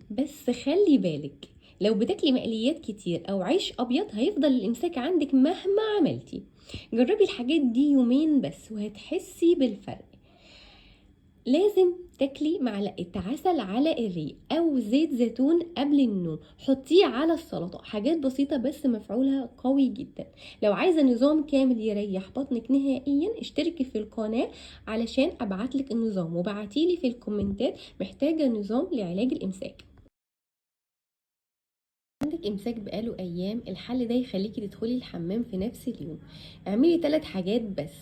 بس خلي بالك، لو بتاكلي مقليات كتير او عيش ابيض هيفضل الامساك عندك مهما عملتي. جربي الحاجات دي يومين بس وهتحسي بالفرق. لازم تاكلي معلقة عسل على الريق او زيت زيتون قبل النوم، حطيه على السلطة. حاجات بسيطة بس مفعولها قوي جدا. لو عايزة نظام كامل يريح بطنك نهائيا اشتركي في القناة علشان ابعتلك النظام، وبعتيلي في الكومنتات محتاجة نظام لعلاج الامساك. عندك امساك بقاله ايام، الحل ده يخليكي تدخلي الحمام في نفس اليوم. اعملي 3 حاجات بس.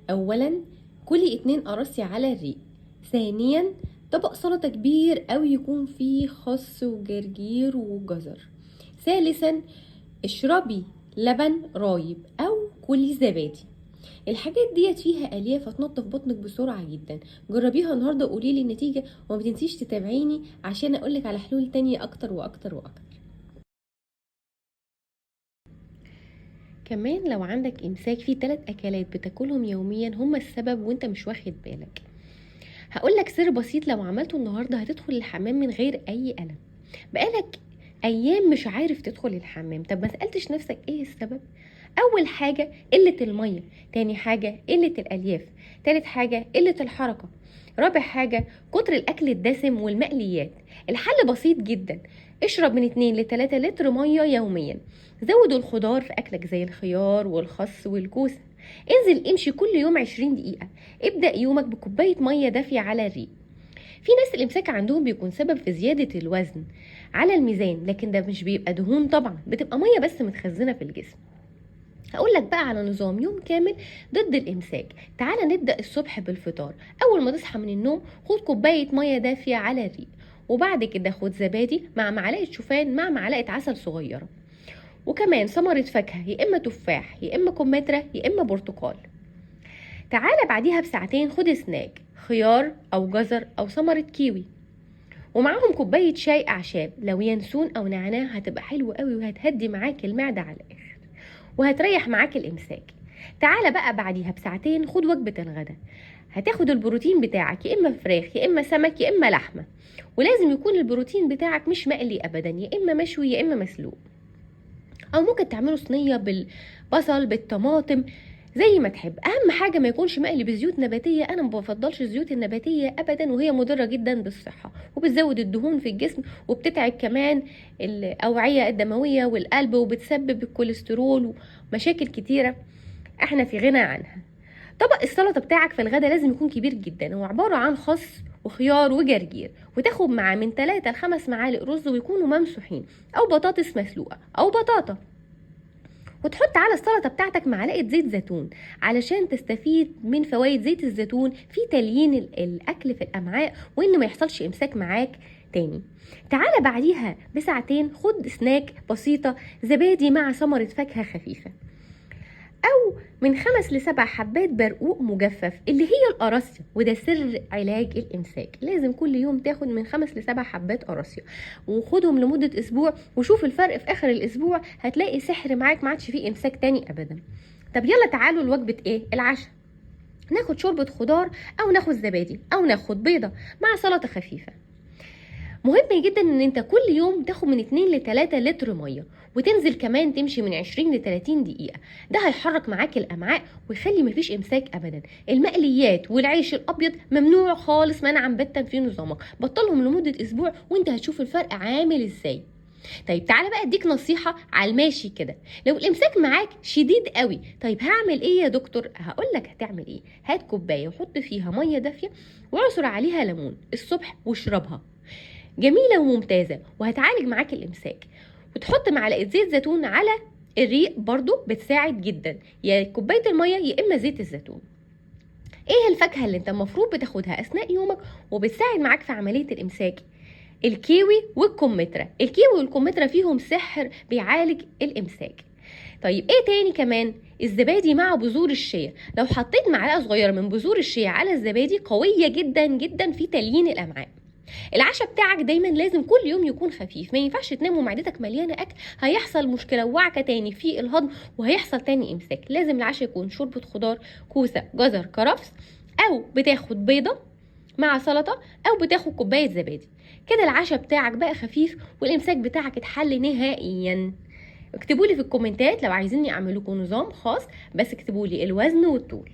اولا كلي 2 قراصي على الريق. ثانيا طبق سلطة كبير أوي يكون فيه خس وجرجير وجزر. ثالثا اشربي لبن رايب أو كلي زبادي. الحاجات ديت فيها ألياف هتنضف بطنك بسرعة جدا. جربيها النهاردة وقولي لي النتيجة، وما تنسيش تتابعيني عشان أقولك على حلول تانية أكتر وأكتر وأكتر. كمان لو عندك إمساك في 3 أكلات بتاكلهم يوميا هما السبب وانت مش واخد بالك. هقولك سر بسيط لو عملته النهاردة هتدخل الحمام من غير أي ألم. بقالك أيام مش عارف تدخل الحمام، طب ما سألتش نفسك إيه السبب؟ أول حاجة قلة المية، تاني حاجة قلة الألياف، تالت حاجة قلة الحركة، رابع حاجة كتر الأكل الدسم والمقليات. الحل بسيط جدا، اشرب من 2 ل3 لتر مية يوميا. زود الخضار في أكلك زي الخيار والخس والكوسة. انزل امشي كل يوم 20 دقيقة. ابدأ يومك بكوباية مية دافية على الريق. في ناس الإمساك عندهم بيكون سبب في زيادة الوزن على الميزان، لكن ده مش بيبقى دهون طبعا، بتبقى مية بس متخزنة في الجسم. هقول لك بقى على نظام يوم كامل ضد الإمساك. تعالى نبدأ الصبح بالفطار. أول ما تصحى من النوم خد كوباية مية دافية على الريق، وبعد كده خد زبادي مع معلقة شوفان مع معلقة عسل صغيرة، وكمان ثمرة فاكهة يا إما تفاح يا إما كمثرى يا إما برتقال. تعالى بعديها بساعتين خد سناك خيار أو جزر أو ثمرة كيوي، ومعاهم كوباية شاي أعشاب لو ينسون أو نعناع، هتبقى حلوة قوي وهتهدي معاك المعدة على الآخر وهتريح معاك الإمساك. تعالى بقى بعديها بساعتين خد وجبة الغداء. هتاخد البروتين بتاعك يا إما فراخ يا إما سمك يا إما لحمة، ولازم يكون البروتين بتاعك مش مقلي أبدا، يا إما مشوي يا إما مسلوق، أو ممكن تعمله صينية بالبصل بالطماطم زي ما تحب. أهم حاجة ما يكونش مقلي بزيوت نباتية. أنا ما بفضلش الزيوت النباتية أبدا، وهي مضرة جدا بالصحة وبتزود الدهون في الجسم وبتتعب كمان الأوعية الدموية والقلب وبتسبب الكوليسترول ومشاكل كتيرة احنا في غنى عنها. طبق السلطة بتاعك في الغداء لازم يكون كبير جدا، هو عبارة عن خس وخيار وجرجير، وتاخد معاه من 3 ل5 معالق رز ويكونوا ممسوحين، أو بطاطس مسلوقة أو بطاطا، وتحط على السلطة بتاعتك معلقة زيت زيتون علشان تستفيد من فوائد زيت الزيتون في تليين الأكل في الأمعاء وإنه ما يحصلش إمساك معاك تاني. تعالى بعديها بساعتين خد سناك بسيطة زبادي مع ثمرة فاكهة خفيفة، أو من 5 ل7 حبات برقوق مجفف اللي هي القراصية، وده سر علاج الإمساك. لازم كل يوم تاخد من 5 ل7 حبات قراصية، وخدهم لمدة أسبوع وشوف الفرق في آخر الأسبوع، هتلاقي سحر معاك ما عادش فيه إمساك تاني أبدا. طب يلا تعالوا لوجبة إيه؟ العشاء. ناخد شوربة خضار أو ناخد زبادي أو ناخد بيضة مع سلطة خفيفة. مهم جدا ان انت كل يوم تاخد من 2 ل3 لتر ميه، وتنزل كمان تمشي من 20 ل30 دقيقة. ده هيحرك معاك الامعاء ويخلي مفيش امساك ابدا. المقليات والعيش الابيض ممنوع خالص منعا باتا في نظامك، بطلهم لمدة اسبوع وانت هتشوف الفرق عامل ازاي. طيب تعالى بقى اديك نصيحة على الماشي كده، لو الامساك معاك شديد قوي، طيب هعمل ايه يا دكتور؟ هقول لك هتعمل ايه. هات كوباية وحط فيها مية دافية وعصر عليها ليمون الصبح واشربها، جميلة وممتازة وهتعالج معاك الإمساك. وتحط معلقة زيت زيتون على الريق برضو بتساعد جدا، يا كوباية المية يا إما زيت الزيتون. إيه الفاكهة اللي أنت المفروض بتاخدها أثناء يومك وبتساعد معاك في عملية الإمساك؟ الكيوي والكمثرى. الكيوي والكمثرى فيهم سحر بيعالج الإمساك. طيب إيه تاني كمان؟ الزبادي مع بذور الشيا. لو حطيت معلقة صغيرة من بذور الشيا على الزبادي قوية جدا جدا في تليين الأمعاء. العشاء بتاعك دايما لازم كل يوم يكون خفيف، ما ينفعش تنام ومعدتك مليانه اكل، هيحصل مشكله وعكه تاني في الهضم وهيحصل تاني امساك. لازم العشاء يكون شوربه خضار، كوسه، جزر، كرفس، او بتاخد بيضه مع سلطة، او بتاخد كوباية زبادي. كده العشاء بتاعك بقى خفيف والامساك بتاعك اتحل نهائيا. اكتبوا لي في الكومنتات لو عايزيني اعمل لكم نظام خاص، بس اكتبوا لي الوزن والطول.